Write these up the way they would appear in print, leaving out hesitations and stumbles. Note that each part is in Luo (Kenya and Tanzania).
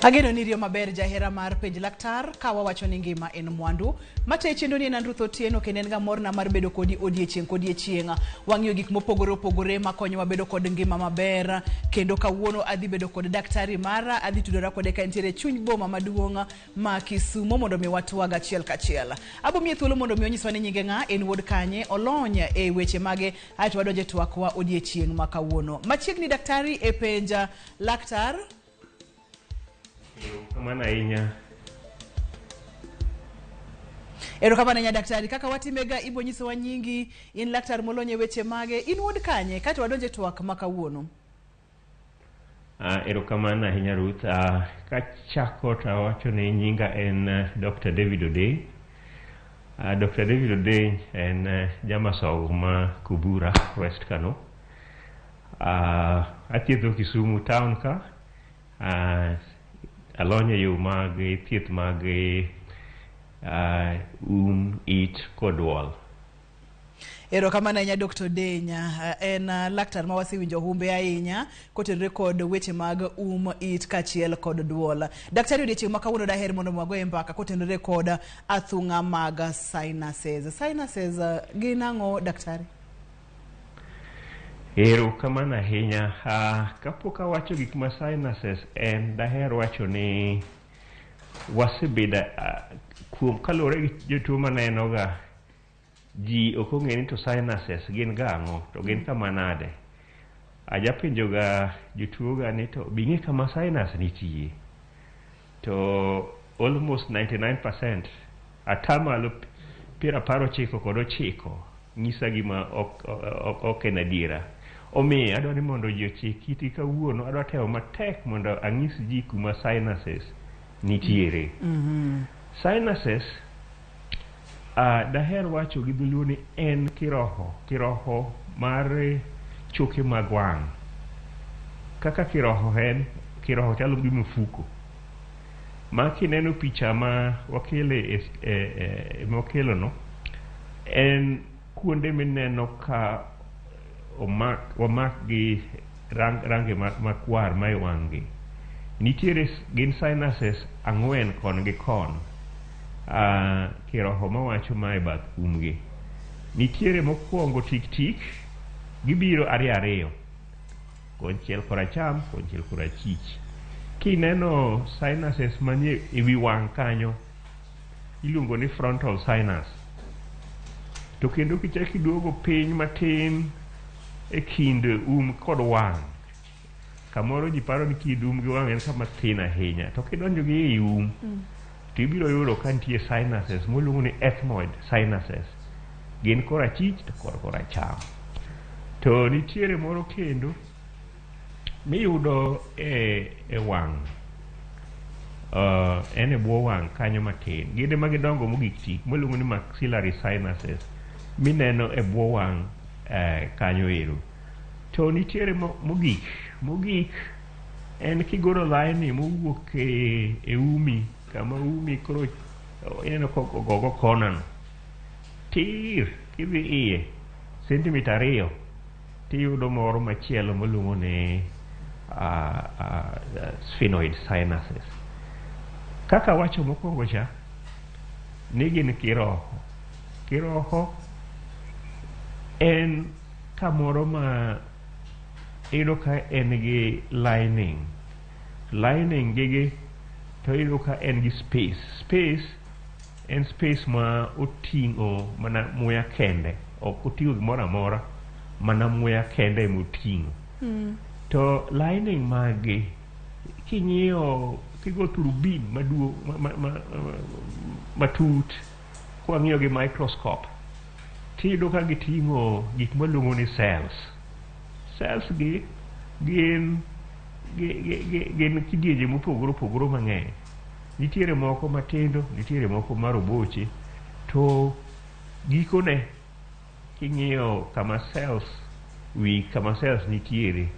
Ageno ni riyo maber jahera mar penj laktar ka wawacho ni ngima en mwandu. Mate chenro ni en Andrew Otieno kendo en ga morna mar bedo kodi odiechieng' kodiechieng'. Wang'iyo gik mopogore opogore makonyowa bedo kod ngima maber kendo kawuono adhi bedo kod daktari mara, adhi tudora kode ka entiere e chuny boma maduong' ma Kisumo mondo mi watwag achiel kachiel. Abo miye thuolo mondo mi onyiswa ni nyinge ng'a, en wuod kanye, olony e weche mage, aeto wadonjo e twakwa odiechieng' ma kawuono. Machiegni daktari e penj laktar. Erokamano ahinya. Erokamano ahinya daktari. Kaka watimega ibo nyisowa nyingi, in laktar molony e weche mage, in wuod kanye, kaeto wadonjo e twak ma kawuono. Erokamano ahinya Ruth. Kachako to awacho ni nyinga en Dr. David Odeny. Dr. David Odeny en jamasogo ma Kubura, West Kano. Athiedho Kisumu town ka. Alony e yo mag thieth mag it kod duol. Erokamano ahinya Dr. Denya. En laktar ma wasewinjo humbe ahinya kotenore kod weche mag it kaachiel kod duol. Daktari, odiechieng' ma kawuono daher mondo wagoye mbaka kotenore kod athung'a mag sinuses. Sinuses gin ang'o daktari? Erokamano ahinya. Kapok awacho gik ma sinuses en, daher wacho ni wasebedo kuom kaluwore gi jotuo maneno ga, ji ok ong'e ni to sinuses gin ga ang'o to gin kama nade. Ajapenjo ga jotuo ga ni to bing'e kama sinus nitie, to almost 99%, atamalo 99.9 nyisa gima ok en adiera. Omiyo adwa ni mondo ji ochik itgi kawuono, adwa temo matek mondo ang'is ji kuma sinuses nitiere. Sinuses, daher wacho gi dholuo ni en kiroho, kiroho mar choke mag wang'. Kaka kiroho en, kiroho chalo gi mfuko. Ma kineno picha ma wakele e, no, en kuonde mineno ka omak, omak gi range makwar ma e wang' gi. Nitiere gin sinuses 4 kon gi kon. Kiroho mawacho ma e bath umgi. Nitiere mokwongo tik tik, gibiro ariyo ariyo. Konchiel koracham, konchiel korachich. Kineno sinuses manie ewi wang' kanyo, iluongo ni frontal sinus. To kendo kichak iduogo piny matin e kind um kod wang', kamoro ji paro ni kind um gi wang' en kama thin ahinya, to kidonjo gi ei um, to ibiro yudo ka nitie sinuses moluongo ni ethmoid sinuses. Gin korachich to kod koracham. To nitiere moro kendo miyudo e wang'. En e bwo wang' kanyo matin. Gin ema gidongo mogik tik miluongo ni maxillary sinuses mineno e bwo wang' kanyo ero. To nitiere mogik, mogik en kigoro laini mowuok e umi, kama umi koro ineno ka ogogo kona no. Tir kidhi iye sentimita 2 tiyudo moro machielo miluongo ni sphenoid sinuses. Kaka awacho mokwongo cha, ni gin kiroho. Kiroho en kamoro ma iyudo ka en gi lining. Lining gigi to iyudo ka en gi space. Space en space ma oting'o mana muya kende. Ok oting'o gimoro amora, mana muya kende ema oting'o. To lining maggi king'iyo kigo turubin maduong' matut kwang'iyo gi microscope tiyudo ka giting'o gik maluongo ni cells. Cells gi gin kidienje mopogore opogore mang'eny. Nitiere moko matindo, nitiere moko maroboche, to gikone king'iyo kama cells wi kama cells nitiere,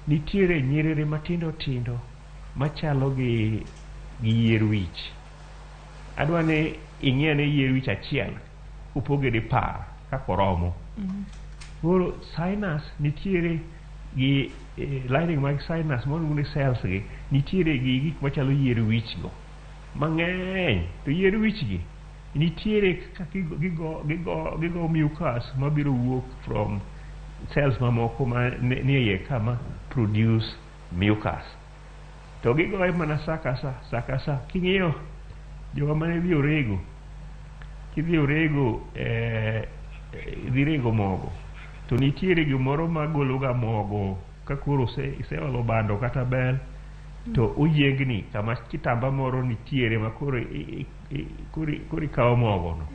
nitiere nyiriri matindo tindo machalo gi yier wich. Adwa ni ing'i ane yier wich achiel kopoge dipar kaka oromo. Koro sinus nitiere Gi lining mag sinus mawaluongo ni cells gi nitiere gi gik machalo yier wich go mang'eny. To yier wich gi nitiere kaka gigo mucus mabiro wuok from cells mamoko ma nie iye ka ma produce mucus. To gigoye mana sa ka sa, sa ka sa. King'iyo joma mane dhi orego, kidhi orego, idhi rego mogo, to nitiere gimoro magolo ga mogo ka koro iseolo bando kata bel, to oyiengni kama kitamba moro nitiere ma koro koro ikawo mogo no.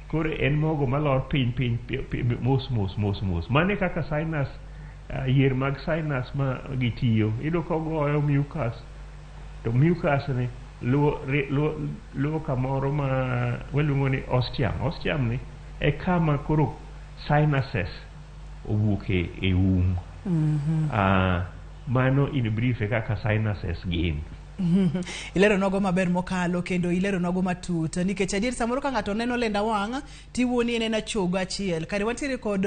Koro en mogo malor piny piny mos mos mos mos. Mano e kaka sinus, yier mag sinus ma gitiyo. Iyudo ka ogoyo mucus, to mucus ni luwo kamoro ma waluongo ni ostium. Ostium ni e kama koro sinuses owuok e um. Mano in brief e kaka sinuses gin. Ilero nogo maber mokalo kendo ilero nogo matut, nikech adier samoro ka ng'ato neno lenda wang' tiwuo ni en ena chogo achiel, kare wantiere kod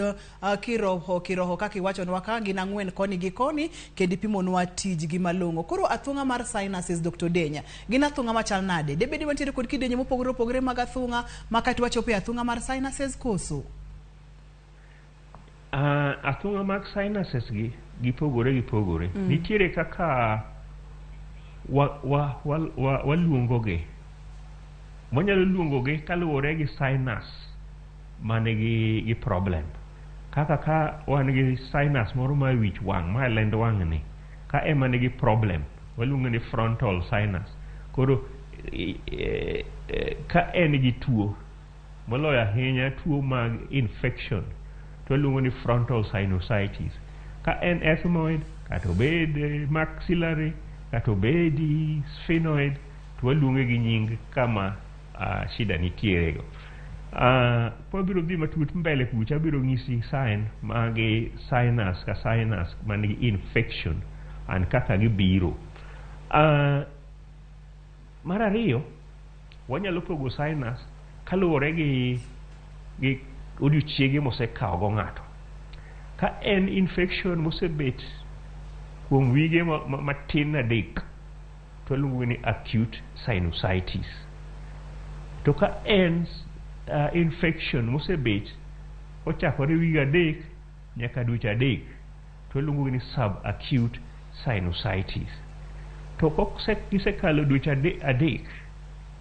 kiroho kiroho kaka iwachonwa ka gin ang'wen koni gi koni, kendo ipimonwa tijgi malong'o. Koro athung'a mar sinuses, Dr. Denya, gin athung'a machal nade? Debed ni wantiere kod kidienje mopogore opogore mag athung'a ma kaeto wachopo e athung'a mar sinuses koso? Athung'a mag sinuses gi gipogore gipogore. Nitiere kaka waluongo gi. Wanyalo luongo gi kaluwore gi sinus manigi gi problem. Kaka ka wan gi sinus moro ma wich wang', ma lend wang' ni, ka ema nigi problem, waluongo ni frontal sinus. Koro ka en gi tuo, moloyo ahinya tuo mag infection, to waluongo ni frontal sinusitis. Ka en ethmoid, kata obed maxillary, kata obed sphenoid, to waluonge gi nying kama shida nitiere go. Kwabiro dhi matut mbele kucha, abiro nyisi sign mag sinus ka sinus manigi infection and kaka gibiro. Mar ariyo, wanyalo pogo sinus kaluwore gi odiochienge mosekawo go ng'ato. Ka en infection mosebet kuom wige matin 3, to waluongo ni acute sinusitis. To ka en infection mosebet ochakore wige 3 nyaka dweche 3, to waluongo ni subacute sinusitis. To gisekalo dweche 3,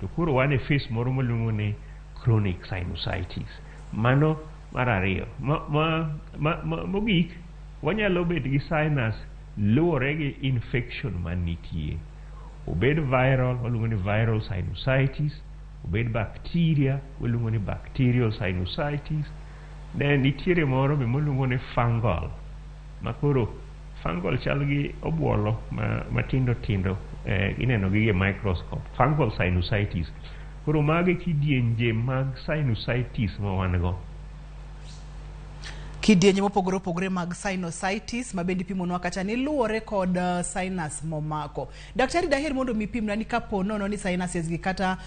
to koro wan e phase moro maluongo ni chronic sinusitis. Mano mar ariyo. Mogik, wanyalo bet gi sinus luwore gi infection manitie. Obed viral, waluongo ni viral sinusitis. Obed bacteria, waluongo ni bacterial sinusitis. Then nitiere moro be maluongo ni fungal. Ma koro fungal chal gi obuolo matindo tindo, ineno gi e microscope. Fungal sinusitis. Koro magi kidienje mag sinusitis ma wan go. Kidienje mopogore opogore mag sinusitis ma bende ipimonwa kacha ni luwore kod sinus momako. Daktari, daher mondo mi pimna ni kapo nono ni sinuses gi kata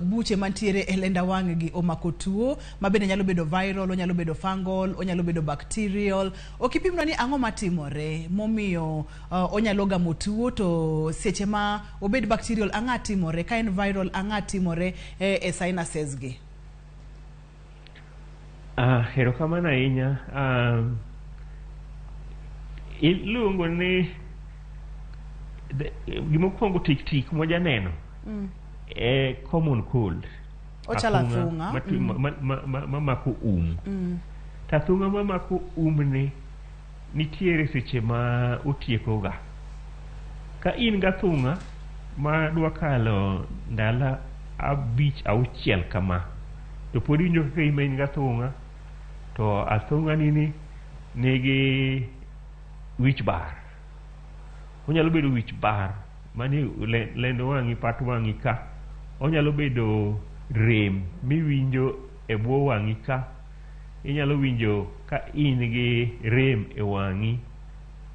buche mantiere e lenda wang' gi omako tuo ma bende nyalo bedo viral, onyalo bedo fungal, onyalo bedo bacterial. Ok ipimna ni ang'o matimore momiyo onyalo gamo tuo, to seche ma obed bacterial ang'a timore, ka en viral ang'a timore e sinuses gi? Erokamano ahinya. Iluongo ni gimokwongo tik tik mojaneno e common cold. Ochalo athung'a. Mamako um. To athung'a mamako um ni nitiere seche ma otieko ga. Ka in gathung'a ma dwa kalo ndalo 5 6 kama, to pod iwinjo kaka in gathung'a, to athung'a ni nigi wich bar. Onyalo bedo wich bar manie lend wang'i, pat wang'i ka. Onyalo bedo rem miwinjo e bwo wang'i ka. Inyalo winjo ka in gi rem e wang'i.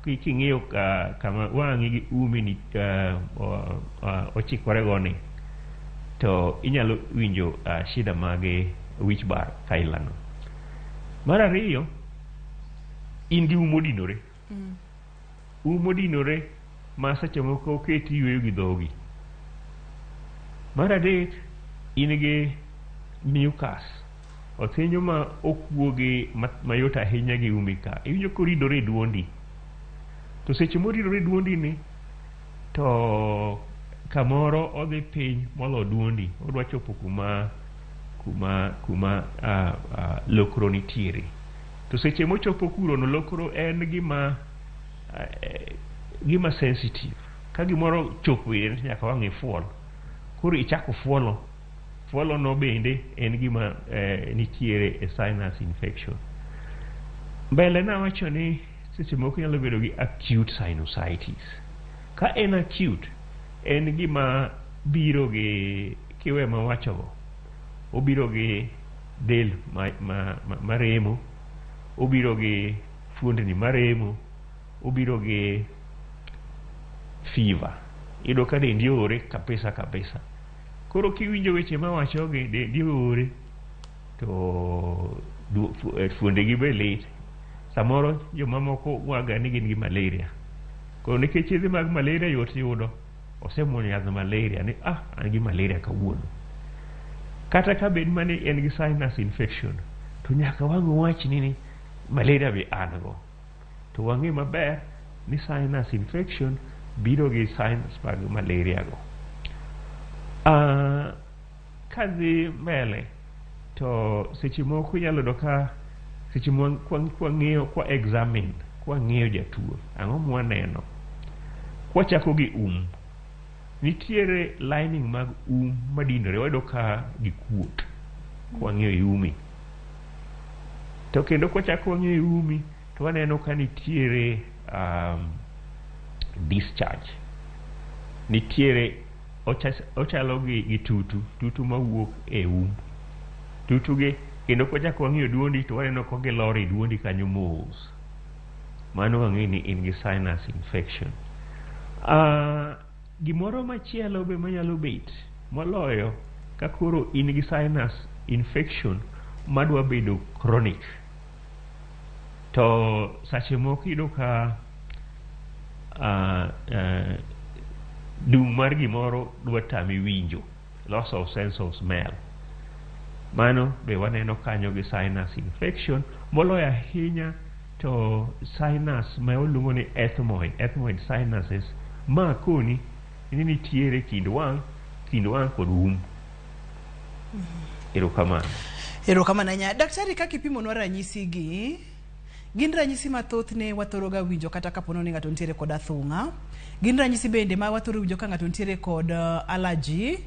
King'iyo kama wang'i gi umi ni ochikore go ni, to inyalo winjo shida mag wich bar kailano. Mar ariyo, in gi um modinore. Um odinore ma seche moko oketi yueyo gi dhogi. Mar adek, in gi mucus. Othinyo ma okuogi mayot ahinya gi umi ka. Iwinjo koridore e duondi. To seche moridore e duondi ni, to kamoro odhi piny molo duondi. Odwa chopo kuma lokro nitiere. To seche mochopo kuro no, lokro en gima sensitive. Ka gimoro chopo ire, nyaka wang' ifuol. Koro ichako fuolo. Fuolo no bende en gima nitiere e sinus infection. Mbele nawacho ni seche moko inyalo bedo gi acute sinusitis. Ka en acute, en gima biro gi kiwe mawachogo. Obiro gi del maremo, obiro gi fuondni maremo, obiro gi fever. Iyudo ka dendi oore kabisa kabisa. Koro kiwinjo weche mawachogi, dendi oore to fuondegi be lit. Samoro jomamoko waga ni gin gi malaria. Koro nikech yedhe mag malaria yot yudo, osemuonyo yadh malaria ni an gi malaria kawuono. Kata ka bed mana ni en gi sinus infection, to nyaka wang' wachni ni malaria be an go. To wang'e maber ni sinus infection biro gi signs mag malaria go. Kadhi mbele to seche moko inyalo yudo ka seche kwang'iyo, kwa examine, kwang'iyo jatuo, ang'o mwaneno? Kwachako gi um, nitiere lining mag um madinore, wayudo ka gikuot kwang'iyo e umi. To kendo kwachako wang'iyo e umi to waneno ka nitiere discharge. Nitiere ochalo gi tutu mawuok e um. Tutu gi kendo kwachako wang'iyo duondi to waneno ka gilor e duondi kanyo mos. Mano wang'e ni in gi sinus infection. Gimoro machielo be manyalo bet moloyo ka koro in gi sinus infection madwa bedo chronic. To seche moko iyudo ka dung' mar gimoro dwa tami winjo, loss of sense of smell. Mano be waneno kanyo gi sinus infection. Moloyo ahinya to sinus ma waluongo ni ethmoid sinuses, ma koni ni nitiere kind wang' kod um. Erokamano. Erokamano ahinya. Daktari, kaka ipimonwa ranyisi gi, gin ranyisi ma thothne wathoro ga winjo kata kapo ni ng'ato nitiere kod athung'a. Gin ranyisi bende ma wathoro winjo ka ng'ato nitiere kod allergy.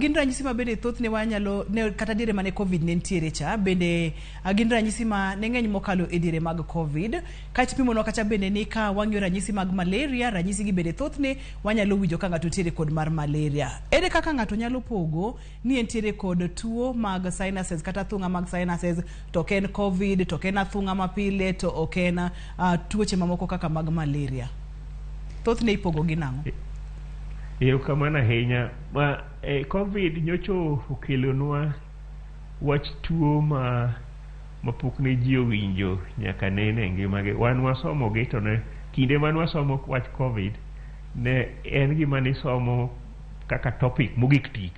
Gin ranyisi ma bende thothne wanyalo ne, kata diere mane COVID ne nitiere cha bende gin ranyisi ma ne ng'eny mokalo e diere mag COVID. Kaeto ipimonwa kata bende ni ka wang'iyo ranyisi mag malaria, ranyisi gi bende thothne wanyalo winjo ka ng'ato nitiere kod mar malaria. Ere kaka ng'ato nyalo pogo ni entiere kod tuo mag sinuses kata athung'a mag sinuses, to ok en COVID, to ok en athung'a mapile, to ok en tuoche mamoko kaka mag malaria? Thothne ipogo gi nang'o? Erokamano ahinya. Ma COVID nyocha okelonwa wach tuo ma mapok ne ji owinjo nyaka nene e ngimagi. Wan wasomo gi to ne kinde mane wasomo wach COVID ne en gima nisomo kaka topic mogik tik.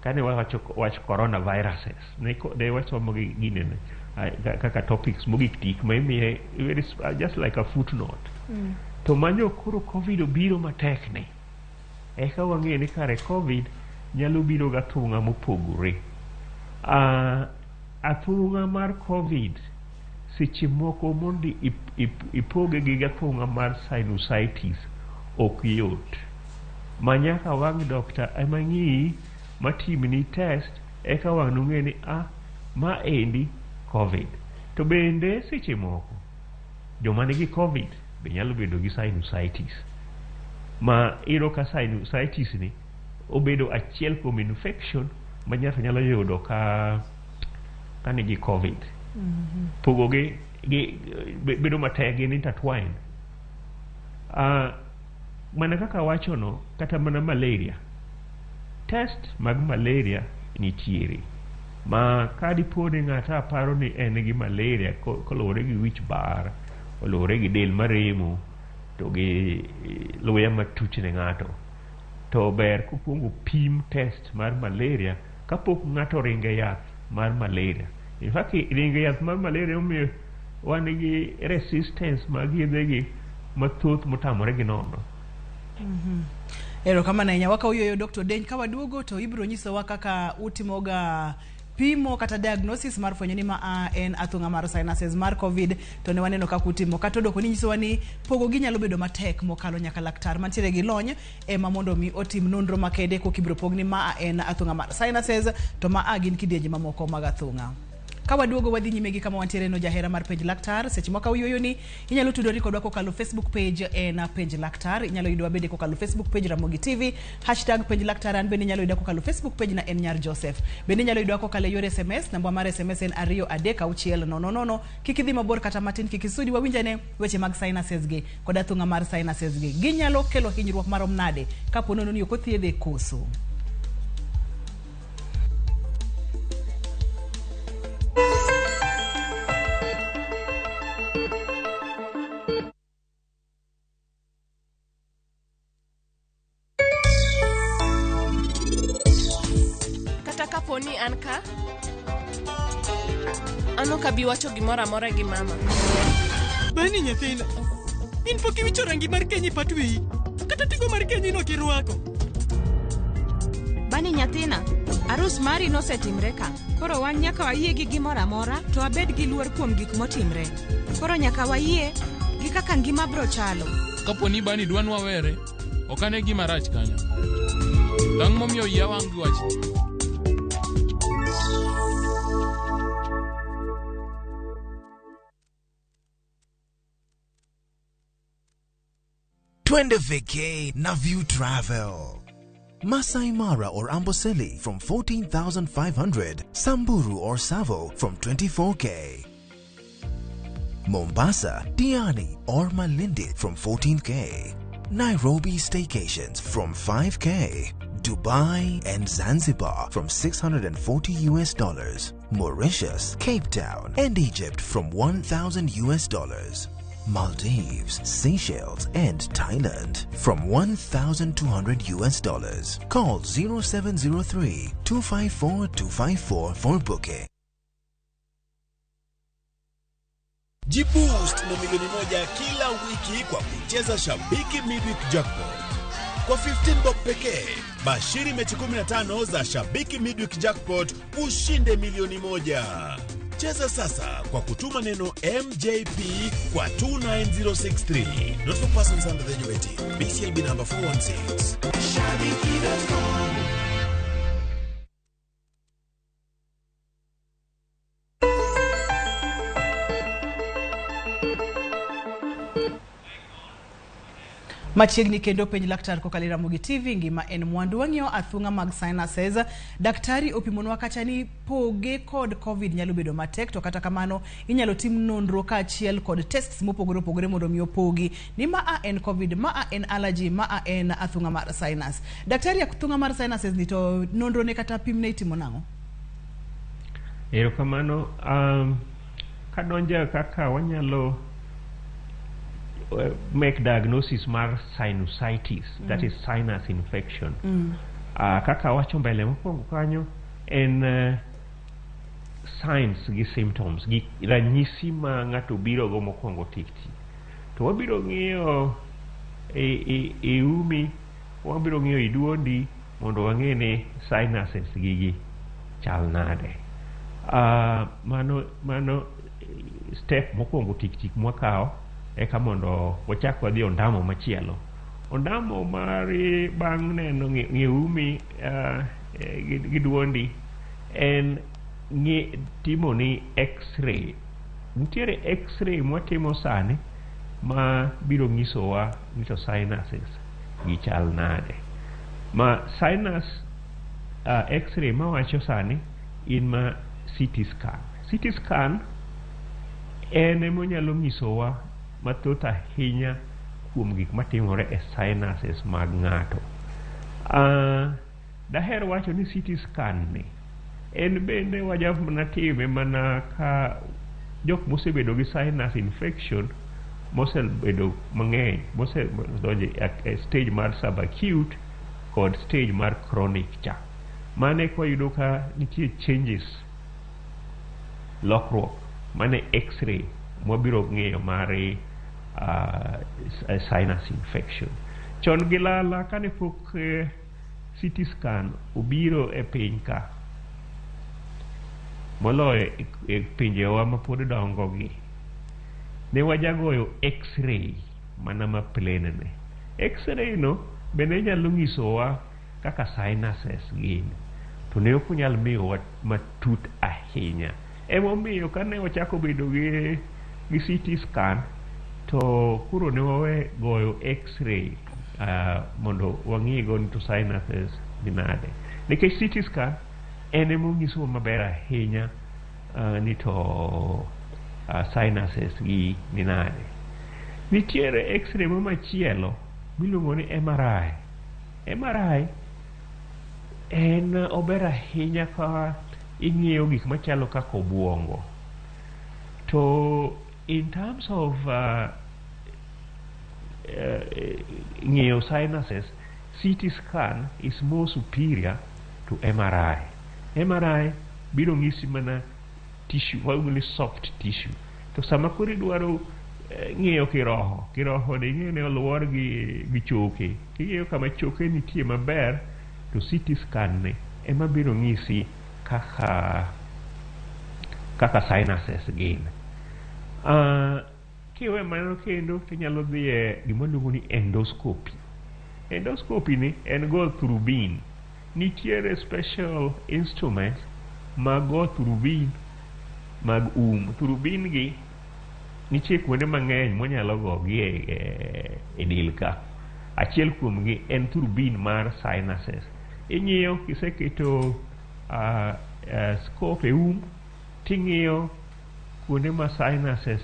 Kane wawacho wach coronaviruses, ne wasomo gi ginene kaka topics mogik tik ma imiye very just like a footnote. To manyo koro COVID obiro matek ni. Eka wang'eyo ni kare COVID nyalo biro gathung'a mopogore. Athung'a mar COVID seche moko mondo ipoge gi athung'a mar sinusitis ok yot. Ma nyaka wang' doctor ema ng'iyi matimni test eka wang' nong'e ni ma endi COVID. To bende seche moko joma nigi COVID be nyalo bedo gi sinusitis. Ma iyudo ka sinusitis ni obedo achiel kuom infection ma ng'ato nyalo yudo ka nigi COVID. Pogo gi bedo matek, gin intertwined. Mana kaka awachono, kata mana malaria. Test mag malaria nitiere. Ma ka dipo ni ng'ato aparo ni en gi malaria koluwore gi wich bar oluwore gi del maremo to gi luya matuch ne ng'ato, to ber kokwongo pim test mar malaria kapok ng'ato oringo e yath mar malaria. In fact, ringo e yath mar malaria omiyo wan gi resistance mag yedhe gi mathoth motamore gi nono. Erokamano ahinya. Wakawo yueyo Dr. Deny ka waduogo to ibiro nyisowa kaka utimoga pimo kata diagnosis mar fwenyo ni ma a en athung'a mar sinuses mar COVID to ne waneno kaka utimo. Kata odoko ni nyisowa ni pogo gi nyalo bedo matek mokalo nyaka laktar mantiere gi lony ema mondo mi otim nonro makende koka ibiro pog ni ma a en athung'a mar sinuses to ma a gin kidienje mamoko mag athung'a. Ka waduogo wadhi nyime gi kama wantiere no jahera mar Penj Laktar. Seche moko yueyo ni inyalo tudori kodwa kokalo Facebook page en Penj Laktar. Inyalo yudowa bende kokalo Facebook page Ramogi TV, hashtag Penj Laktar. An bende inyalo yuda kokalo Facebook page na en Nyar Joseph. Bende inyalo yudowa kokalo e yor SMS, namba mar SMS en 23600. Kik idhi mabor kata matin, kik isudi wawinjane weche mag sinuses gi kod athung'a mar sinuses gi. Ginyalo kelo hinyruok marom nade kapo nono ni ok othiedhe koso? Kata kapo ni an ka, an ok abi wacho gimoro amora gi mama. Bani nyathina, in pok iwicho rangi mar keny e pat wiyi, kata tigo mar keny no kirwako. Bani nyathina, arus mari nosetimre ka. Koro wan nyaka wayie gi gimoro amora to wabed gi luor kuom gik motimre. Koro nyaka wayie gi kaka ngima bro chalo. Kapo ni Bani dwa nwawere, ok ane gima rach kanyo. Ang' momiyo iya wang' gi wachni? Twende vacay na View Travel. Masai Mara or Amboseli from 14,500, Samburu or Savo from 24K. Mombasa, Diani or Malindi from 14K. Nairobi staycations from 5K. Dubai and Zanzibar from $640 US dollars. Mauritius, Cape Town and Egypt from $1,000 US dollars. Maldives, Seychelles and Thailand from $1,200 US dollars. Call 0703 254 254 for booking. Jiboost na milioni 1 kila wiki kwa kucheza Shabiki Midweek Jackpot. Kwa 15 bob pekee, bashiri mechi 15 za Shabiki Midweek Jackpot ushinde milioni 1. Cheza sasa kwa kutuma neno MJP kwa 29063. Not for persons under the age of 18. BCLB number 416. Shabiki.com. Machiegni kendo Penj Laktar kokalo e Ramogi TV, ngima en mwandu. Wang'iyo athung'a mag sinuses. Daktari opimonwa kacha ni poge kod COVID nyalo bedo matek, to kata kamano inyalo tim nonro kaachiel kod tests mopogore opogore mondo mi opogi ni ma a en COVID, ma a en allergy, ma a en athung'a mar sinus. Daktari, athung'a mar sinuses ni to nonro ne kata pim ne itimo nang'o? Erokamano. Kadonjo kaka wanyalo make diagnosis mar sinusitis, that is sinus infection. Kaka wacho mbele mokwongo kanyo en signs gi symptoms gi ranyisi ma ng'ato biro go mokwongo tik tik. To wabiro ng'iyo e umi, wabiro ng'iyo i duondi mondo wang'e ni sinuses gigi chal nade. Mano step mokwongo tik tik mwakawo eka mondo wachak wadhi ondamo machielo. Ondamo mar bang' neno ng'iyo umi gi duondi en timo ni x-ray. Nitiere x-ray mwatimo sani ma biro nyisowa ni to sinuses gi chal nade. Ma sinus x-ray mawacho sani in ma CT scan. CT scan en emonyalo nyisowa mathoth ahinya kuom gik matimore e sinuses mag ng'ato. Daher wacho ni CT scan ni en bende waja mana time mana ka jok mosebedo gi sinus infection mosebedo mang'eny, mosedonjo e stage mar subacute kod stage mar chronic cha. Mane kwayudo ka nitie changes, lokruok mane x-ray mwabiro ng'iyo mar sinus infection. Chon gi lala kane pok CT scan obiro e piny ka, moloyo e pinjewa mapod dongo gi, ne wajagoyo x-ray mana ma plain ne. X-ray no bende nyalo nyisowa kaka sinuses gin, to ne ok onyal miyowa matut ahinya. Emomiyo kane wachako bedo gi CT scan, to koro ne wawe goyo x-ray mondo wang'igo ni to sinuses ni nade. Nikech CT scan en emonyisowa maber ahinya ni to sinuses gi ni nade. Nitiere x-ray mo machielo miluongo ni MRI. MRI en ober ahinya ka ing'iyo gik machalo kaka obuongo. To in terms of ng'iyo sinuses, CT scan is more superior to MRI. MRI biro ng'isi mana tissue, waluongo ni soft tissue. To sama koro idwaro ng'iyo kiroho, kiroho ni ing'e ni oluor gi choke. King'iyo kama choke nitie maber, to CT scan ni ema biro ng'isi kaka sinuses gin. Kiwe mano kendo tinyalo dhi e gima iluongo ni endoscopy. Endoscopy ni en go through. Nitiere special instruments mag go through mag um. Through gi nitie kuonde mang'eny mwanyalo gogi e del ka. Achiel kuomgi en through mar sinuses. Ing'iyo kiseketo scope e um, ting'iyo kuonde ma sinuses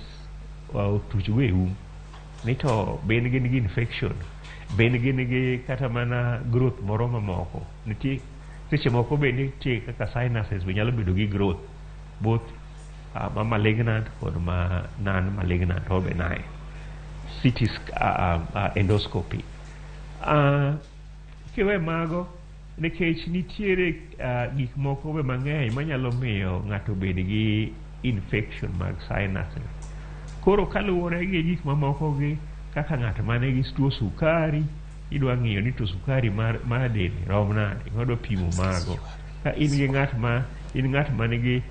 otuchgo e um ni to ben gin gi infection, ben gin gi kata mana growth moro mamoko. Nitie seche moko be nitie kaka sinuses be nyalo bedo gi growth, both ma malignant kod ma non malignant or benign. CT endoscopy. Kiwe mago, nikech nitiere gik moko be mang'eny manyalo miyo ng'ato bed gi infection mag sinuses. Koro kaluwore gi gik mamoko gi kaka ng'at mane gi tuo sukari, idwa ng'iyo ni to sukari mar del rom nade, wadwa pimo mago. Ka in gi ng'at ma in ng'at manigi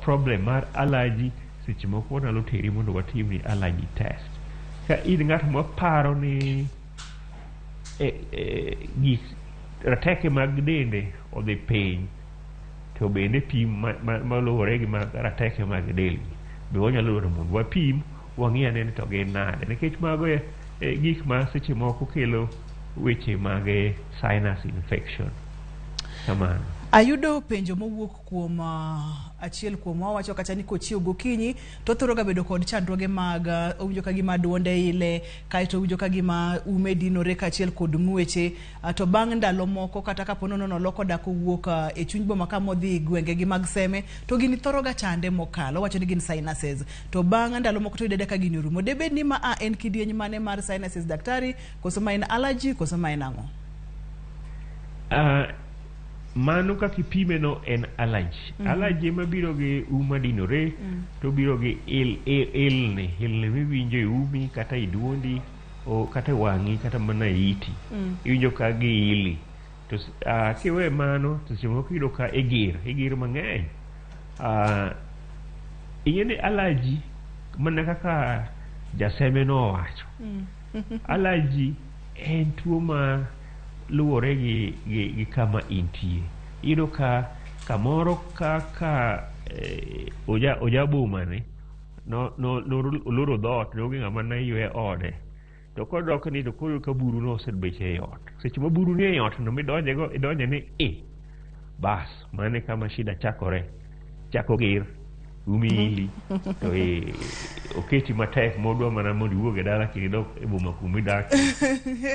problem mar allergy, seche moko wanyalo teri mondo watimni allergy test. Ka in ng'at maparo ni gik rateke mag dende odhi piny, to bende pim maluwore gi mag rateke mag del be wanyalo dwaro mondo wapim wang'i ane ni to gin nade, nikech mago e gik ma seche moko kelo weche mag sinus infection. Kamano. Ayudo penjo mowuok kuom achiel kuom wacho kata ni kochiew gokinyi to othoro ga bedo kod chandruoge mag owinjo ka gima duonde ile, kaeto owinjo ka gima ume dinore kaachiel kod ng'weche, to bang' ndalo moko kata kapo nono noloko dak owuok e chuny boma kama odhi gwenge gi mag Seme, to gini thoro ga chande mokalo. Owacho ni gin sinuses, to bang' ndalo moko to yudo ka gini orumo. Debed ni ma a en kidieny mane mar sinuses, daktari, koso ma en allergy, koso ma en ang'o? Mano kaka ipime no en allergy. Allergy ema biro gi um madinore, to biro gi il, ilni, ilni miwinjo e umi kata e duondi o kata e wang'i kata mana e iti. Iwinjo ka giili. To kiwe mano to seche moko iyudo ka igir mang'eny. Ing'e ni allergy mana kaka jaseme nowacho. Allergy en tuo ma luwore gi kama intie. Iyudo ka kamoro kaka oja boma ni no oloro dhoot ne onge ng'ama ne ywe ode. To kodok ni to koro ka buru no osebet ei ot. Seche ma buru ni ei ot no midonje go idonje ni i. Bas, mano e kama shida chakore. Chako gir. Umi ili to oketi matek modwa mana mondo iwuog e dala kendo idog e boma kuma idakie.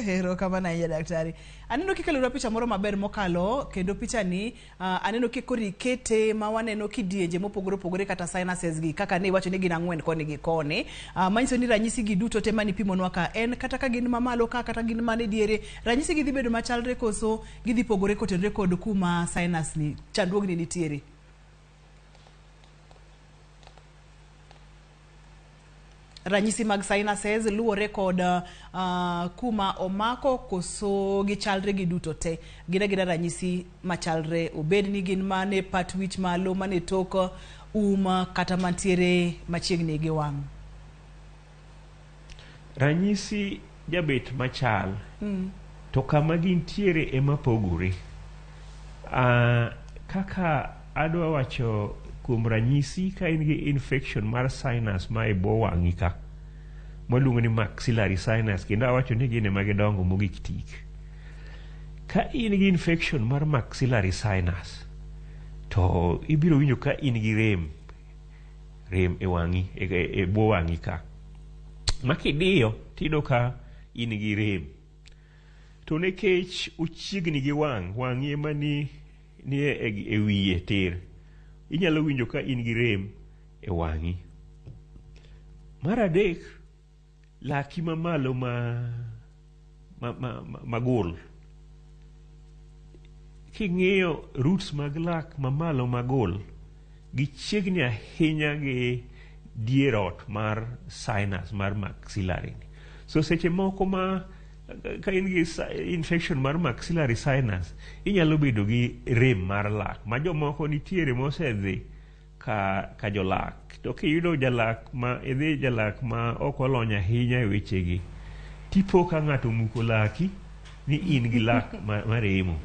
Erokamano ahinya daktari. Aneno kikelonwa picha moro maber mokalo kendo pichani aneno kikoro ikete ma waneno kidienje mopogore opogore kata sinuses gi kaka ne iwacho ni gin ang'wen koni gi koni. Manyiso ni ranyisi gi duto te manipimonwa ka en kata ka gin mamalo ka kata gin mane diere ranyisi gi dhi bedo machalre koso gidhi pogore kotenore kod kuma sinus ni chandruogni nitiere. Ranyisi mag sinuses luwore kod kuma omako koso gichalre gi duto te. Gin agina ranyisi machalre obed ni gin mane pat wich malo, mane tok um kata mantiere machiegni gi wang'. Ranyisi jabet machal to kama gintiere ema pogore. Kaka adwa wacho kuom ranyisi ka in gi infection mar sinus ma e bwo wang'i ka mwaluongo ni maxillary sinus kendo awacho ni gin ema gidongo mogik tik. Ka in gi infection mar maxillary sinus to ibiro winjo ka in gi rem e wang'i e bwo wang'i ka ma kidiyo tiyudo ka in gi rem. To nikech ochiegni gi wang', wang'i ema ni e wiye tir, inyalo winjo ka in gi rem e wang'i. Mar adek, laki mamalo magul. King'iyo roots mag lak mamalo magul, gichiegni ahinya gi dier ot mar sinus mar maxillary. So seche moko ma ka in gi infection mar maxillary sinus, inyalo bedo gi rem mar lak ma jomoko nitiere mosedhi ka jolak. To kiyudo jalak ma idhi jalak ma ok olony ahinya e wechegi, tipo ka ng'ato omuko laki ni in gi lak maremo.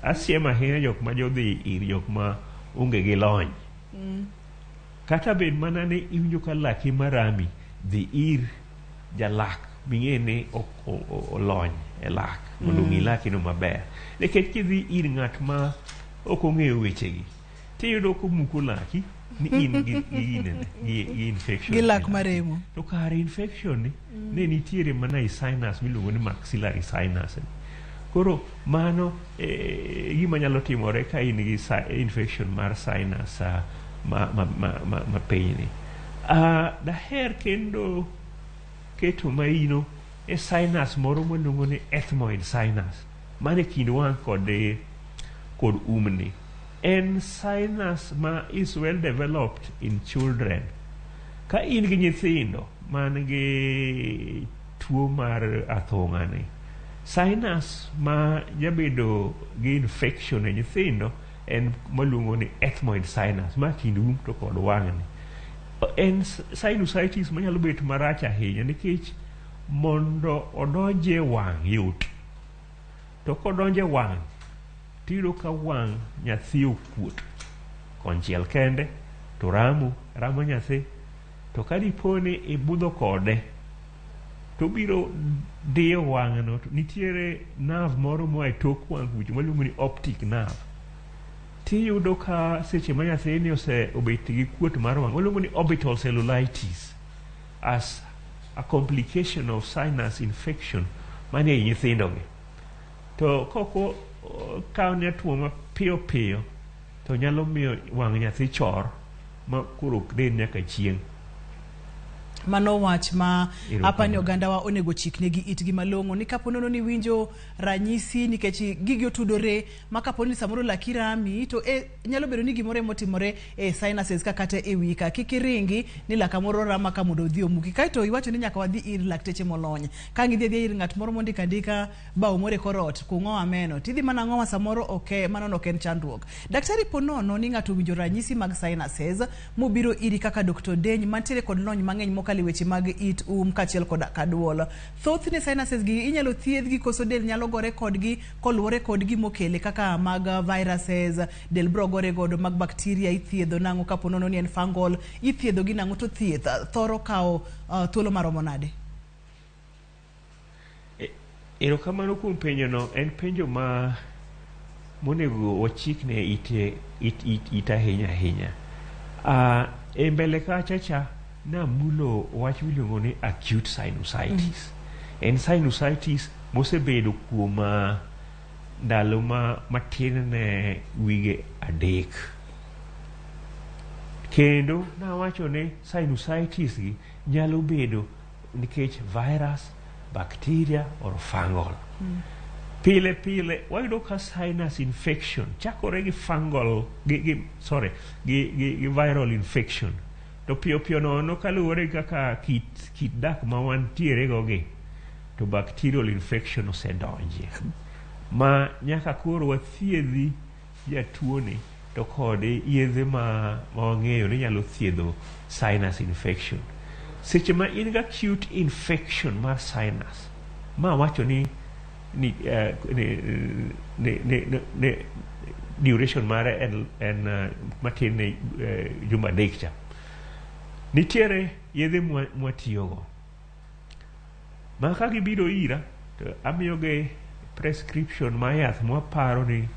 Asiem ahinya jok ma jodhi ir jok ma onge gi lony. Kata bed mana ni iwinjo ka laki marami, dhi ir jalak ming'e ni olony e lak mondo ong'i laki no maber. Nikech kidhi ir ng'at ma ok ong'eyo wechegi, tiyudo komuko laki ni in gi infection. Gi lak maremo. To kare infection ni ne nitiere mana e sinus miluongo ni maxillary sinus. Koro mano gima nyalo timore ka in gi infection mar sinus ma pinyni. Daher kendo keto maino e sinus moro miluongo ni ethmoid sinus mane kind wang' kod umni. En sinus ma is well developed in children. Ka in gi nyithindo man gi tuo mar athung'a ni, sinus ma jabedo gi infection e nyithindo en maluongo ni ethmoid sinus ma kind um to kod wang'ni. En sinusitis manyalo bet marach ahinya nikech mondo odonje wang' yot. To kodonje wang' tiyudo ka wang' nyathi okuot konchiel kende to ramo nyathi. To ka dipo ni ibudho kode to biro diyo wang'no. Nitiere nerve moro moa e tok wang' kucho maluongo ni optic nerve. Tiyudo ka seche ma nyathini obet gi kuot mar wang' waluongo ni orbital cellulitis as a complication of sinus infection manie i nyithindogi. To kok okawne tuo mapiyo piyo to nyalo miyo wang' nyathi chor ma koro ok den nyaka chieng'. Mano wach ma apani ogandawa onego chiknegi itgi malong'o ni kapo nono ni winjo ranyisi nikech gigi otudore ma kapo ni samoro laki rami to nyalo bedo ni gimoro emotimore e sinuses ka kata e wiyi ka. Kik iringi ni laka moro rama ka mondo odhi omuki. Kaeto iwacho ni nyaka wadhi ir lakteche molony. Ka ang' idhi adhiya ir ng'at moro mondiko andika bao moro e kor ot kung'owa meno tidhi mana ng'owa samoro ok mano ok en chandruok. Daktari po nono ni ng'ato owinjo ranyisi mag sinuses mobiro iri kaka Dr. Deny mantiere kod lony mang'eny mokalo e weche mag it, um kaachiel kod kaduol. Thothne sinuses gi inyalo thiedhgi koso del nyalo gore kodgi koluwore kod gimokele kaka mag viruses, del bro gore godo, mag bacteria ithiedho nang'o kapo nono ni en fungal ithiedho gi nang'o to thieth thoro kawo thuolo maromo nade? Erokamano kuom penjono. En penjo ma monego wachikne ite it, it, it ahinya ahinya. E mbele kacha cha namulo wach miluongo ni acute sinusitis. En sinusitis mosebedo kuom ndalo ma matin ne wige 3. Kendo nawacho ni sinusitis gi nyalo bedo nikech virus, bacteria or fungal. Pile pile wayudo ka sinus infection chakore gi fungal gi, sorry, gi viral infection, to piyo piyo nono kaluwore gi kaka kit dak ma wantiere go gi, to bacterial infection osedonje ma nyaka koro wathiedhi jatuoni to kod yedhe ma wang'eyo ni nyalo thiedho sinus infection. Seche ma in gi acute infection mar sinus ma wacho ni duration mare en matin ne juma 3 cha, nitiere yedhe mwatiyogo ma ka gibiro ira to amiyogi prescription mar yath mwaparo ni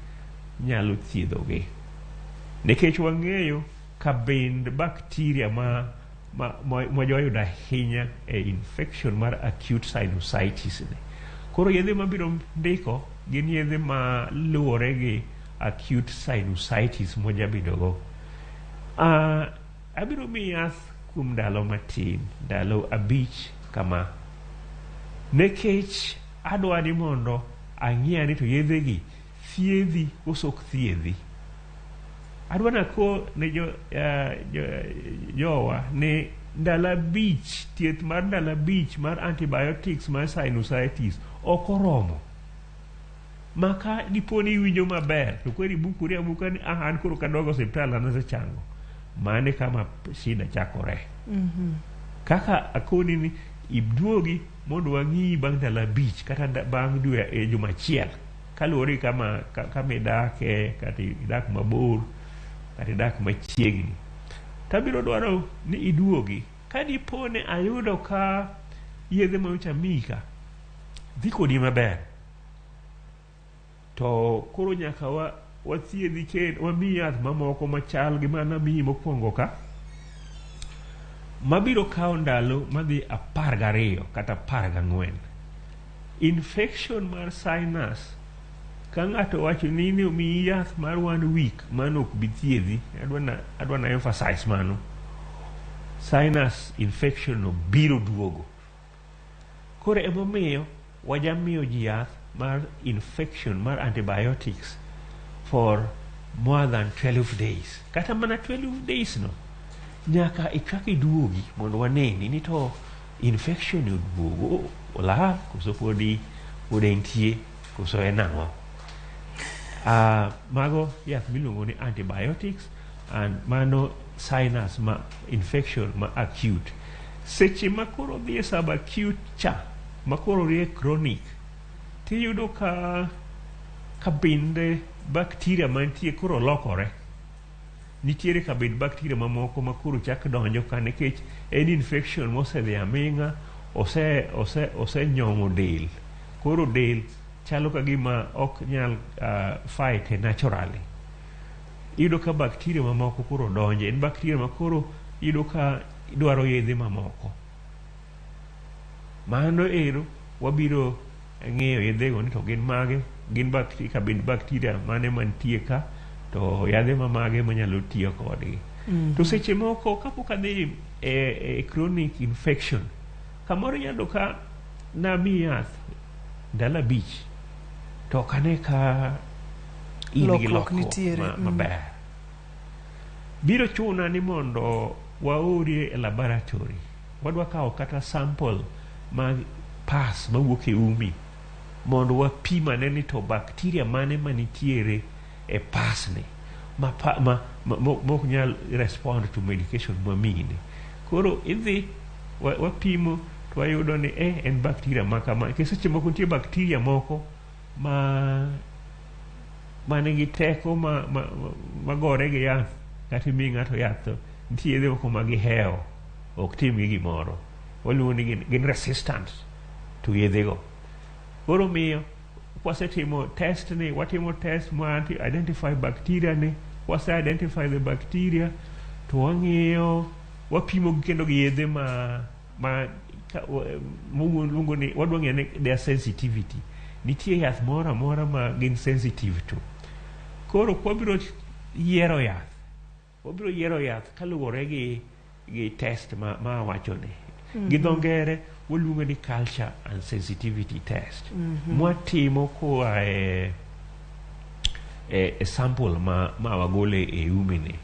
nyalo thiedhogi, nikech wang'eyo kabind bacteria ma wayudo ahinya e infection mar acute sinusitis ni. Koro yedhe mabiro ndiko gin yedhe ma luwore gi acute sinusitis mojabedogo. Abiro miyi yath kuom ndalo matin, ndalo 5 kama, nikech adwa ni mondo ang'e ni to yedhe gi thiedhi koso ok thiedhi. Adwa nako ne jowa ni ndalo 5, thieth mar ndalo 5 mar antibiotics mar sinusitis ok oromo. Ma ka dipo ni iwinjo maber to koro ibukori abuka ni ah, an koro kadog osiptal an asechango. Mano e kama shida chakore. Kaka akoni ni iduogi mondo wang'iyi bang' ndalo 5 kata bang' dwe e juma achiel, kaluwore gi kama idake, kata idak mabor kata idak machiegni. Tabiro dwaro ni iduogi ka dipo ni ayudo ka yedhe manyocha amiyi ka dhi kodi maber, to koro nyaka wathiedhi kendo wamiyi yath mamoko machal gi mane amiyi mokwongo ka, mabiro kawo ndalo madhi 12 kata 14. Infection mar sinus ka ng'ato wacho ni omiyi yath mar one week, mano ok bi thiedhi. Adwa na emphasize mano. Sinus infection no biro duogo. Koro emomiyo wajamiyo ji yath mar infection mar antibiotics for more than 12 days. Kata mana 12 days no nyaka ichak iduogi mondo waneni ni to infection ni oduogo, olal koso podi pod entie koso en ang'o. Mago yath miluongo ni antibiotics and mano sinus ma infection ma acute. Seche ma koro dhi e subacute cha ma koro rie chronic, tiyudo ka kabinde bacteria mantie koro lokore. Nitiere kabind bacteria mamoko ma koro chak donjo ka, nikech en infection mosedhi aming'a, osenyong'o del, koro del chalo ka gima ok nyal fight naturally. Iyudo ka bacteria mamoko koro donje, en bacteria ma koro iyudo ka dwaro yedhe mamoko. Mano ero wabiro ng'iyo yedhego ni to gin mage, gin kabind bacteria mane mantie ka, to yadhe mamage manyalo tiyo kodgi. To seche moko kapok adhi e chronic infection, kamoro inyalo yudo ka namiyi yath ndalo 5 to ok ane ka in gi Lokruok lokruok nitiere, maber. Biro chuna ni mondo waori e laboratory. Wadwa kawo kata sample mag pus mawuok e umi mondo wapim ane ni to bacteria mane manitiere e pus ni ma mok nyal respond to medication mwamiyi ni. Koro idhi wapimo to wayudo ni en bacteria ma kama. Nikech seche moko nitie bacteria moko ma nigi teko ma gore gi yath, kata imi ng'ato yath to nitie yedhe moko ma gihewo ok tim gi gimoro. Waluongo ni gin resistant to yedhe go. Koro miyo Kwasetimo test ni, watimo test ma identify bacteria ni, kwase identify the bacteria to wang'iyo, wapimo gi kendo gi yedhe ma luongo ni wadwa ng'eyo ni their sensitivity. Nitie yath moro amora ma gin sensitive to. Koro kwabiro yiero yath, wabiro yiero yath kaluwore gi test ma awachoni. Gi dho ngere waluongo ni culture and sensitivity test. Mwatimo koa e sample ma wagole e umi ni.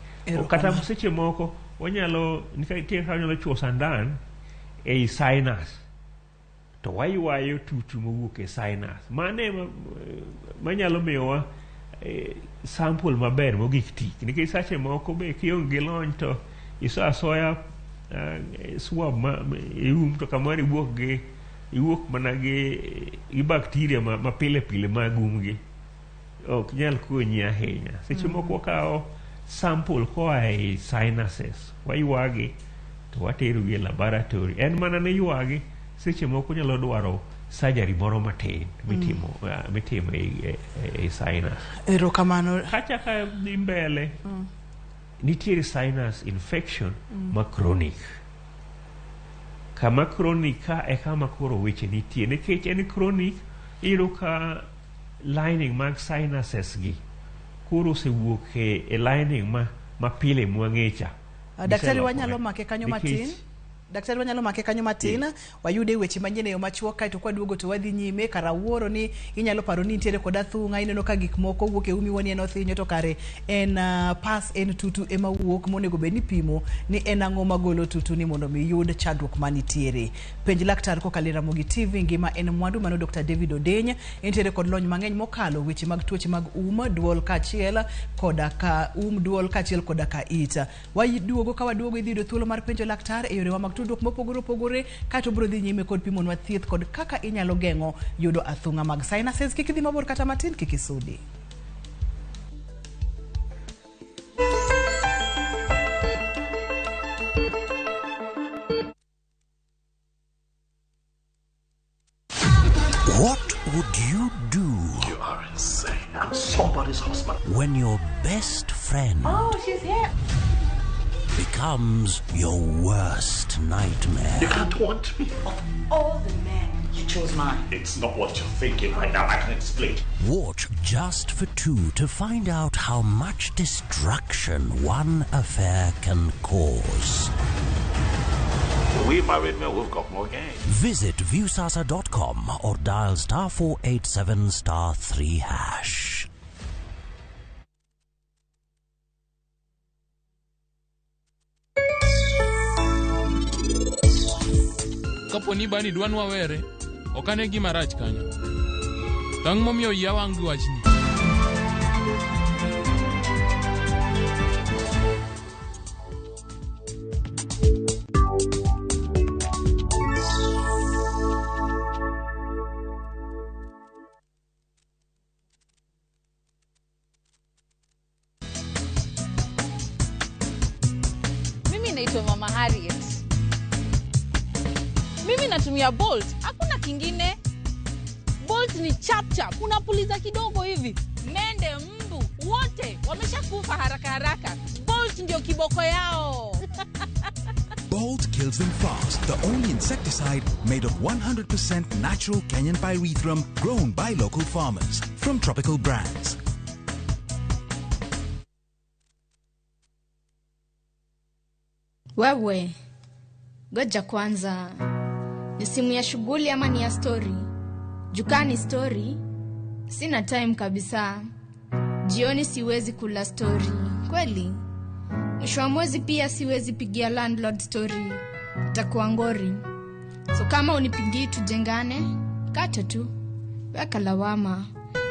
Kata seche moko wanyalo, nitie kaka wanyalo chuo sandan ei sinus to waywayo tutu mowuok e sinus. Mano ema manyalo miyowa sample maber mogik tik. Nikech seche moko be kionge gi lony to iso asoya swab ma e um to kamoro iwuok mana gi bacteria ma pile pile mag umgi ok nyal konyi ahinya. Seche moko wakawo sample koa e sinuses, waywagi to watero gi e laboratory. En mana ni ywagi seche moko nyalo dwaro surgery moro matin mitimo e sinus. Erokamano. Kachaka dhi mbele, nitiere sinus infection ma chronic. Kama chronic ka e kama koro weche nitie, nikech en chronic, iyudo ka lining mag sinuses gi koro osewuok e lining ma pile mwang'e cha. Daktari, wanyalo make kanyo matin. Daktari, wanyalo make kanyo matin, wayude weche manyien e yo machuok, kaeto kwaduogo to wadhi nyime. Kar awuoro ni inyalo paro ni nitiere kod athung'a, ineno ka gik moko wuok e umi wuoni en othinyo, to kare en pas, en tutu ema wuok. Monego bed ni pimo ni en ang'o magolo tutu ni mondo mi yud chandruok manitiere. Penj laktar kokalo e Ramogi TV. Ngima en mwandu. Mano Dr. David Odeny entiere kod lony mang'eny mokalo weche mag tuoche mag um, duol kaachiel koda ka um, duol kaachiel koda ka it. Waduogo, ka waduogo idhi yudo thuolo mar penjo laktar e yorewa mag tudruok mopogore opogore, kaeto biro dhi nyime kod pimonwa thieth kod kaka inyalo geng'o yudo athung'a mag sinuses. Kik idhi mabor kata matin, kik isudi. What would you do You are insane. I'm somebody's husband. when your best friend Oh, she's here. becomes your worst nightmare? You can't want me. All the men, you chose mine. It's not what you're thinking right now. I can explain. Watch Just for Two to find out how much destruction one affair can cause. We married men, we've got more game. Visit viewsasa.com or dial *487 *3#. Kapo ni bani dwa nwawere, ok ane gima rach kanyo. Tang' momiyo iya wang' gi wachni. Mimi naitwa Mama Harriet. Mimi natumia Bolt, hakuna kingine. Bolt ni chap chap, unapuliza kidogo hivi, mende, mbu wote wameshakufa haraka haraka. Bolt ndio kiboko yao. Bolt kills them fast. The only insecticide made of 100% natural Kenyan pyrethrum grown by local farmers. From Tropical Brands. Wewe, ngoja kwanza, ni simu ya shughuli ama ni ya story? Juu ni story, sina time kabisa. Jioni siwezi kula story, kweli. Mwisho wa mwezi pia siwezi pigia landlord story, itakuwa ngori. So kama unipigii tujengane, kata tu, weka lawama.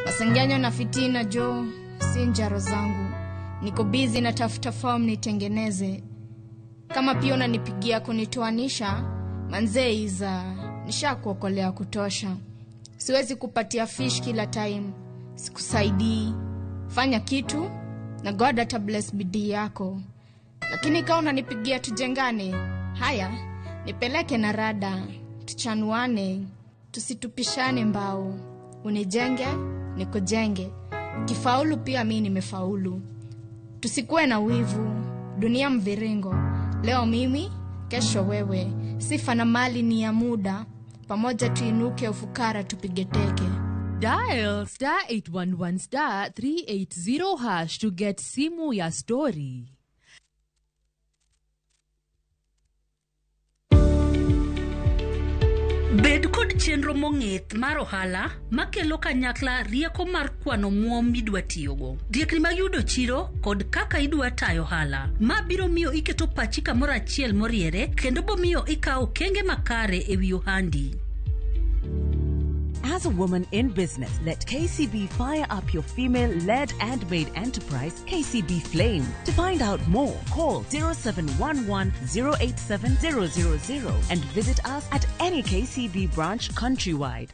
Masengenyo na fitina jo, si njaro zangu. Niko busy natafuta form nitengeneze. Kama pia unanipigia kunitoanisha, manzee iza, nishakuokolea kutosha. Siwezi kupatia fish kila time, sikusaidii. Fanya kitu na God ata bless bidii yako. Lakini kama unanipigia tujengane, haya, nipeleke na rada, tuchanuane, tusitupishane mbao. Unijenge, nikujenge. Kifaulu pia mi nimefaulu. Tusikuwe na wivu, dunia mviringo. Leo mimi, kesho wewe. Sifa na mali ni ya muda. Pamoja tuinuke ufukara tupige teke. Dial star 811 star 380 hash to get simu ya story. Bed kod chenro mong'ith mar ohala makelo kanyakla rieko mar kwano muom midwa tiyogo, riekni mag yudo chiro kod kaka idwa tayo ohala. Ma biro miyo iketo pachi kamoro achiel moriere kendo bomiyo ikawo okenge makare ewi ohandi. As a woman in business, let KCB fire up your female-led and made enterprise, KCB Flame. To find out more, call 0711 087 000 and visit us at any KCB branch countrywide.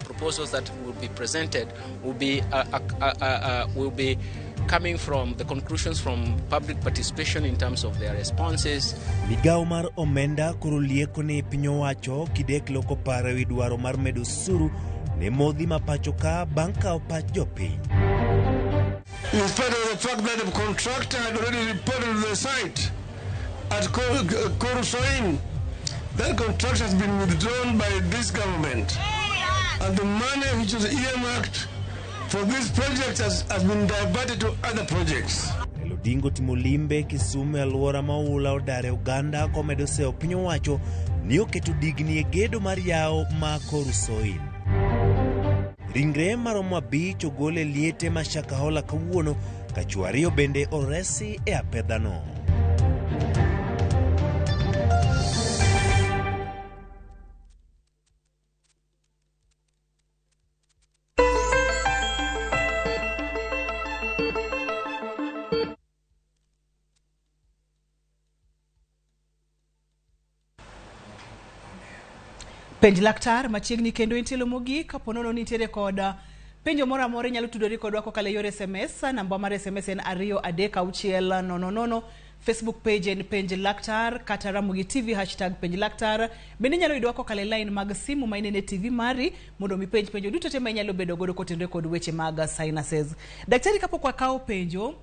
Proposals that will be presented will be coming from the conclusions from public participation in terms of their responses. Migawo mar omenda koro lieko ne piny owacho kidek loko paro ewi dwaro mar medo osuru ne modhi ma pacho ka bang' kawo pach jopiny. In spite of the fact that the contractor had already reported to the site at Korusoin, that contract has been withdrawn by this government. And the money which was earmarked for this project has been diverted to other projects. Raila Odinga otimo limbe Kisumu e alwora ma oula odare oganda komedo seyo piny owacho ni oketo digni e gedo mar yawo ma Korusoin. Ringre maromo 5 ogol e liete ma Shakahola kawuono ka chwo 2 bende oresi e apedhano. Penj laktar machiegni kendo en tielo mogik kapo nono nitiere kod penjo moro amora inyalo tudori kodwa kokalo e yor SMS. Namba mar SMS en 23600. Facebook page en Penj Laktar kata Ramogi TV hashtag Penj Laktar. Bende inyalo yudowa kokalo e line mag simu ma inene TV mari mondo mi penj penjo duto te ma inyalo bedo godo kotenore kod weche mag sinuses. Daktari, kapok wakawo penjo,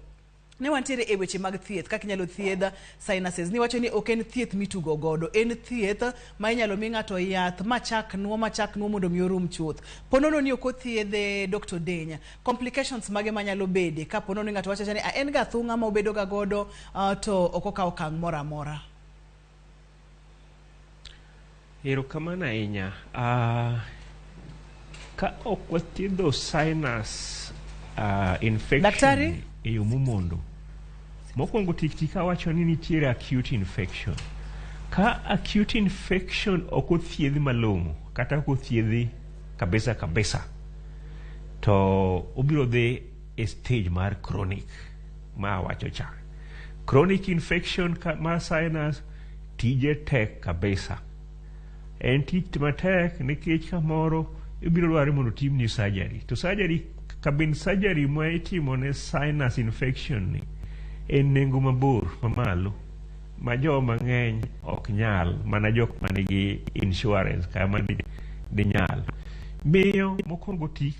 ne wantiere e weche mag thieth kaka inyalo thiedh sinuses. Niwacho ni ok en thieth mitugo godo, en thieth ma inyalo mi ng'ato yath machak nuo mondo mi orum chuth. Ponono ni ok othiedhe, Dr. Denya, complications mage manyalo bede ka ponono ni ng'ato wacho ni en ga thung'a ma obedo ga godo to ok okawo okang' moro amora? Erokamano ahinya. Ka ok wathiedho sinus infection Daktari? E yo momondo. Mokwongo tik awacho ni nitiere acute infection. Ka acute infection ok othiedhi malong'o kata ok othiedhi kabisa kabisa, to obiro dhi e stage mar chronic ma awacho cha. Chronic infection mar sinus tije tek kabisa. En tich matek nikech kamoro ibiro dware mondo otimni surgery. To surgery kabin surgery ma itimo ne sinus infection ni en nengo mabor mamalo ma joma ng'eny ok nyal, mana jok manigi insurance kama di nyal. Miyo mokwongo tik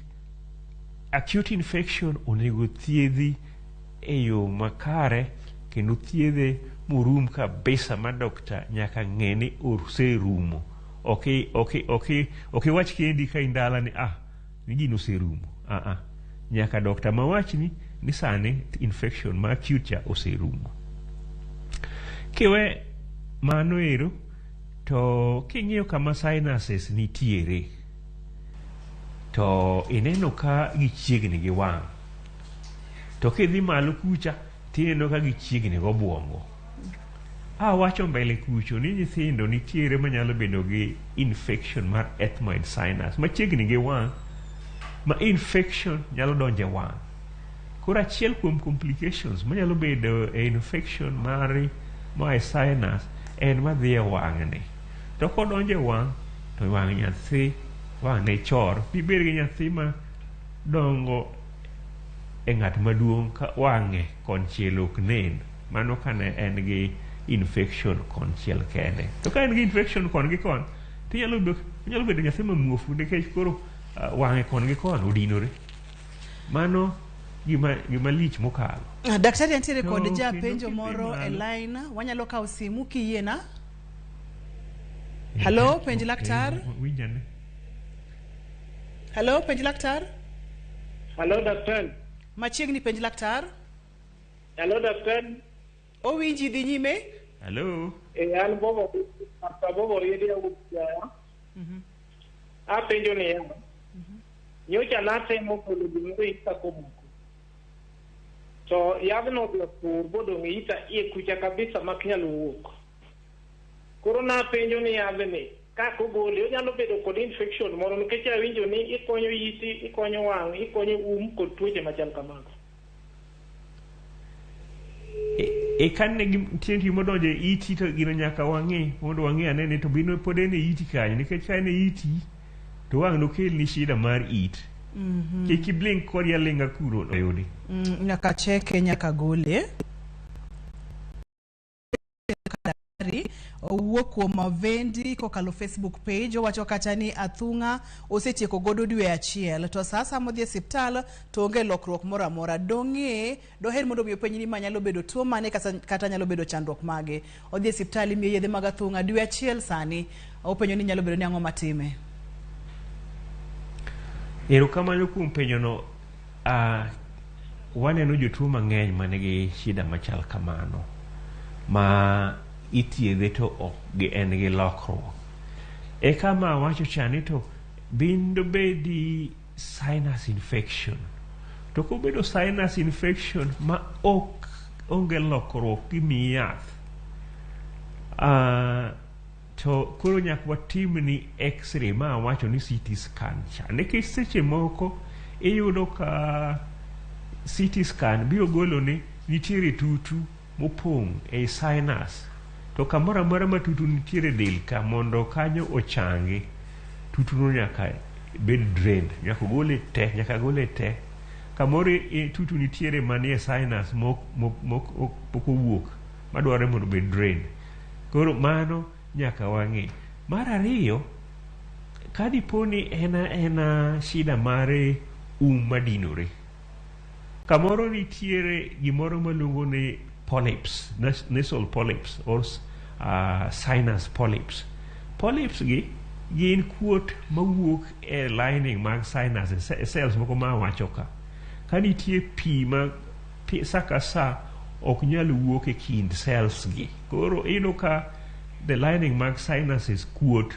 acute infection onego thiedhi e yo makare kendo thiedhe morum kabisa ma dokta nyaka ng'e ni oserumo. Ok iwach kendi ka indala ni ni gino oserumo. Nyaka dokta mawachni ni sani infection ma acute cha oserumo. Kiwe mano ero to king'iyo kama sinuses nitiere to ineno ka gichiegni gi wang', to kidhi malo kucha tineno ka gichiegni gobwongo. Awacho mbele kucho ni nyithindo nitiere manyalo bedo gi infection mar ethmoid sinus machiegni gi wang', ma infection nyalo donjo e wang'. Koro achiel kuom complications manyalo bedo e infection mar mae sinus en madhi e wang'ni. To kodonjo e wang' to wang' nyathi wang'ne chor. Bibed gi nyathi ma dongo e ng'at maduong' ka wang'e konchiel ok nen. Mano kane en gi infection konchiel kende. To ka en gi infection kon gi kon, to inyalo bedo nyathi ma muofu nikech koro wang'e kon gi kon odinore. Mano gima lich mokalo. Daktari antiere kod japenjo moro e line, wanyalo kawo simu kiyiena. Hello, penj laktar. Winjane. Hello, penj laktar. Hello, daktari. Machiegni penj laktar. Hello, daktari. Owinji dhi nyime. Hello. An Bobo, Bobo Riedi awuok. Apenjo niya. Nyocha natemo golo gimoro ita komoko. To yadhno odhi otur bodong' e ita iye kucha kabisa mak nyal wuok. Koro napenjo ni yadhni kaka ogole onyalo bedo kod infection moro nikech awinjo ni ikonyo iti, ikonyo wang', ikonyo um kod tuoche machal kamago. E kane nitie gima odonjo e iti to gino nyaka wang'i mondo wang'i ane ni to bino pod en e iti kanyo nikech ka en e iti to wang' nokelni shida mar it. Kik iblink kodi aling'a kuro oyudi. Nyaka cheke nyaka gole. Owuok kuom Vendi kokalo Facebook page owacho kata ni athung'a osetieko godo dwe achiel to sasa modhi e siptal to onge lokruok moro amora. Dong'e doher mondo mi openj ni ma nyalo bedo tuo mane kata nyalo bedo chandruok mage. Odhi e siptal imiye yedhe mag athung'a dwe achiel sani openjo ni nyalo bedo ni ang'o matime. Erokamano kuom penjono. Waneno jotuo mang'eny manigi shida machal kamano ma ithiedhe to ok en gi lokruok. Eka ma awacho cha ni to bin dobedi sinus infection. To kobedo sinus infection ma ok onge lokruok gimiyi yath, to koro nyaka watimni x-ray ma awacho ni CT scan cha. Nikech seche moko iyudo ka CT scan biro golo ni nitiere tutu mopong' ei sinus. To kamoro amora ma tutu nitiere del ka mondo kanyo ochangi, tutuno nyaka bed drained, nyaka gole te, nyaka gole te. Kamoro tutu nitiere manie sinus mok owuok madwarore mondo obed drained. Koro mano nyaka wang'i. Mar ariyo, ka dipo ni en shida mar um madinore, kamoro nitiere gimoro maluongo ni polyps, nasal polyps or sinus polyps. Polyps gi gin kuot mawuok e lining mag sinus, cells moko ma awacho ka. Ka nitie pi ma sa ka sa ok nyal wuok e kind cells gi. Koro iyudo ka the lining mag sinuses kuot.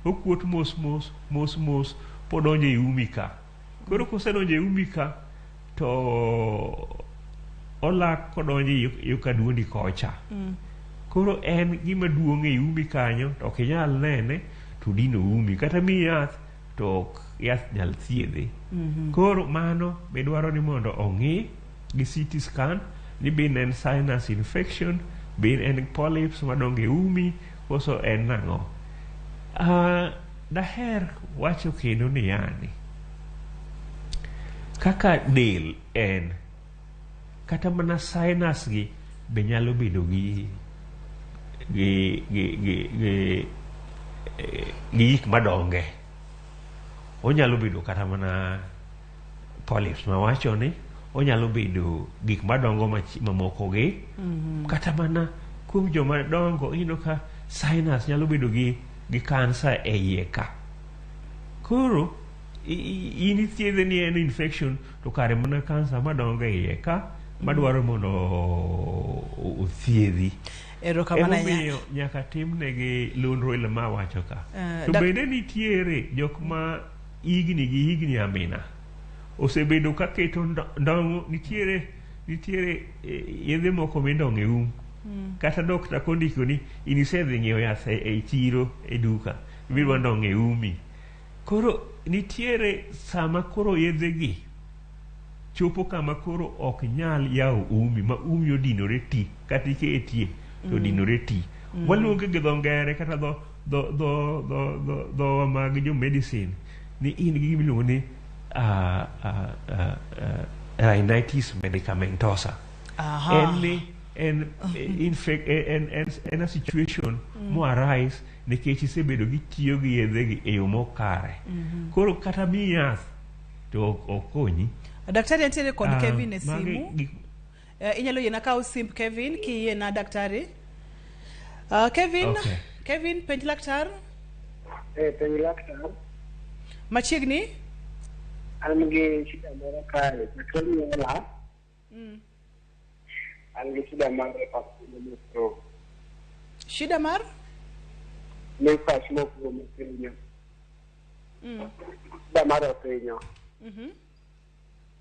Okuot mos mos mos mos podonjo e umi ka. Koro kosedonjo e umi ka to olak kodonjo yo ka duondi kocha. Koro en gima duong' e umi kanyo to ok inyal nene to dino umi. Kata miyi yath to ok yath nyal thiedhe. Koro mano be dwaro ni mondo ong'i gi CT scan ni bin en sinus infection, bin en polyps madongo e umi, koso en nang'o. Daher wacho kendo ni yani, kaka del en, kata mana sinus gi be nyalo bedo gi gik madonge. Onyalo bedo kata mana polyps mawacho ni, onyalo bedo gik madongo mamoko gi, kata mana kuom joma dongo ineno ka sinus nyalo bedo gi kansa e iye ka. Koro in ithiedhe ni en infection to kare mana kansa madongo e iye ka madwaro mondo othiedhi. Erokamano ahinya. Emomiyo nyaka timnegi nonro ile ma awacho ka. To bende nitiere jok ma higni gi higni amina osebedo ka keto ndong'o, nitiere yedhe moko mindong'o e um. Kata dokta kondiko ni in isedhi ng'iewo yath e chiro e duka ibiro ndong'o e umi. Koro nitiere sama koro yedhe gi chopo kama koro ok nyal yawo umi ma umi odinore ti kata iketie to odinore ti. Waluonge gi dho ngere kata dho mag jo medicine ni in gi gima iluongo ni rhinitis medicamentosa. en en a situation mo arise nikech isebedo gi tiyo gi yedhegi e yo mokare. Koro kata miyi yath to ok konyi. Daktari entiere kod Kevin e Magi simu. Inyalo yiena kawo simb Kevin kiyiena, daktari. Kevin, Okay. Kevin, penj laktar. Penj laktar. Machiegni. An gi shida moro kae, chakre nyuola, an gi shida mar mucus. Shida mar? Mucus mopong' mothinyo. Shida mar othinyo,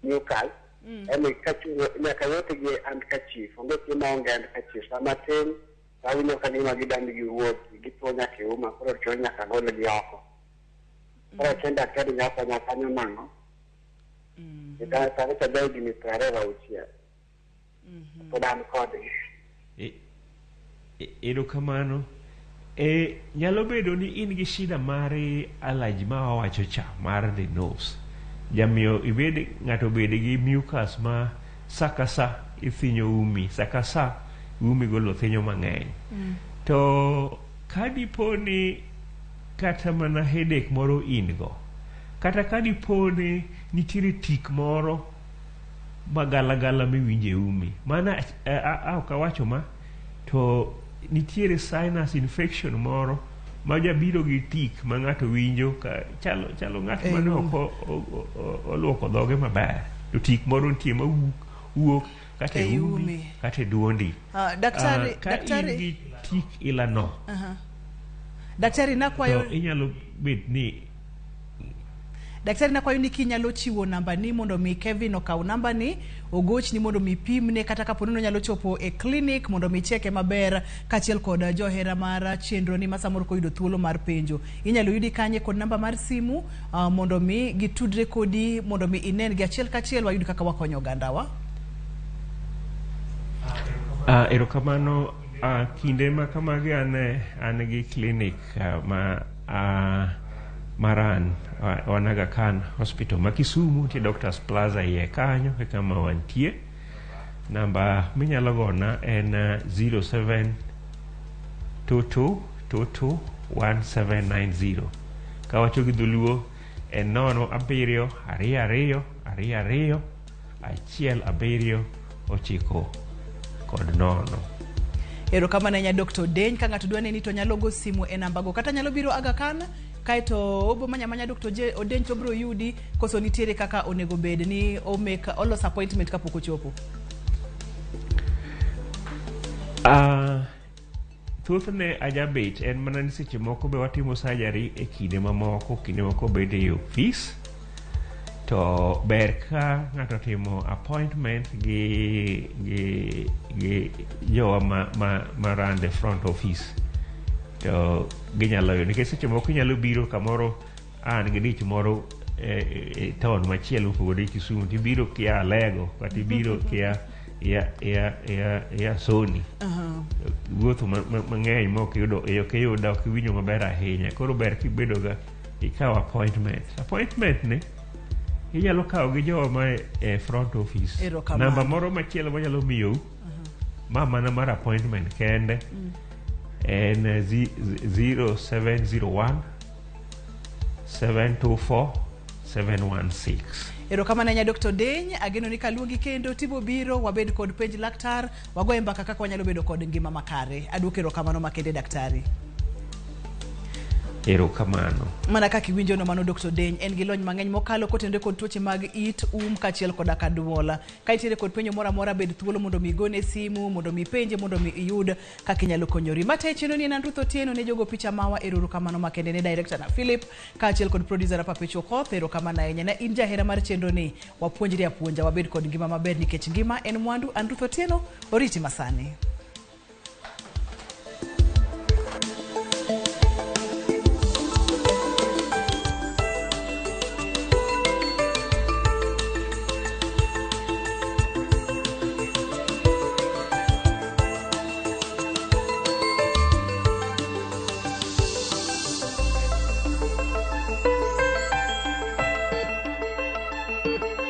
mucus. En kachungo nyaka wuoth gi handkerchief, onge chieng' maonge handkerchief. Sama tin, to awinjo ka gima gidani giwuoth, gituo nyaka e uma, koro chuno nyaka golgi oko. Koro achiel daktari nyalo konya kanyo nang'o? Sani to aja higni 26. Pod an kodgi. Erokamano. Nyalo bedo ni in gi shida mar allergy ma wawacho cha mar the nose. Jamiyo ibed ng'ato obed gi mucus ma sa ka sa ithinyo umi, sa ka sa umi golo thinyo mang'eny. To ka dipo ni kata mana headache moro in go, kata ka dipo ni nitiere tik moro magalagala miwinjo e umi, mana ok awacho ma, to nitiere sinus infection moro ma jabiro gi tik ma ng'ato winjo ka chalo, chalo ng'at mane ok oluoko dhoge maber, to tik moro nitie ma wuok kata e E umi umi. kata e duondi. Daktari, Ka daktari. in gi tik ilano, Daktari, nakwayo to inyalo bet ni Daktari, nakwayo ni kinyalo chiwo namba ni mondo mi Kevin okaw namba ni ogochni mondo mi pimne, kata kapo ni onyalo chopo e clinic mondo mi cheke maber, kaachiel kod johera mar chenro ni ma samoro koyudo thuolo mar penjo inyalo yudi kanye kod namba mar simu mondo mi gitudre kodi mondo mi inen gi achiel kachiel wayud kaka wakonyo ogandawa. Erokamano. Kinde ma kamagi an gi clinic ma maran wan Aga Khan Hospital ma Kisumu, nitie Doctors Plaza iye kanyo e kama wantie. Namba minyalo gona en 0722 22 1790. Kawacho gi dholuo en 0 7 2 2 2 1 7 9 kod 0. Erokamano ahinya, Dr. Deny. Ka ng'ato dwa neni to nyalo go simu e nambago, kata nyalo biro Aga Khan kaeto obo manya manya Dr. Odeny to obiro yudi, koso nitiere kaka onego bed ni omake olos appointment kapok ochopo? Thothne ajabet en mana ni seche moko be watimo surgery e kinde mamoko, kinde moko bende e ofis. To ber ka ng'ato otimo appointment gi jowa ma run the front office to ginyalo yudo, nikech seche moko inyalo biro kamoro an gi dich moro e town machielo mopogore gi Kisumu, tibiro kia Alego kata ibiro kia ya Soni, wuotho mang'eny ma ok iyudo ok iyuda, ok iwinjo maber ahinya. Koro ber kibedo ga ikawo appointment. Appointment ni inyalo kawo gi jowa ma e front office. Erokamano. Namba moro machielo manyalo miyou ma mana mar appointment kende en 0701 724 716. Erokamano ahinya, Dr. Deny. Ageno ni kaluongi kendo tibo biro wabed kod penj laktar, wagoye mbaka kaka wanyalo bedo kod ngima makare. Aduoko erokamano makende, daktari. Erokamano. Mana kaka iwinjo no, mano Dr. Deny en gi lony mang'eny mokalo kotenore kod tuoche mag it, um kaachiel koda ka duol. Ka itiere kod penjo moro amora, bed thuolo mondo mi igone simu mondo mi ipenje mondo mi iyud kaka inyalo konyori. Mate chenro ni en an Ruth Otieno ne jogo picha mawa. Erokamano makende ne director na Philip kaachiel kod producer na Papecho Okoth. Erokamano ahinya ne in jahera mar chenro ni. Wapuonjre apuonja, wabed kod ngima maber nikech ngima en mwandu. An Ruth Otieno, oriti masani.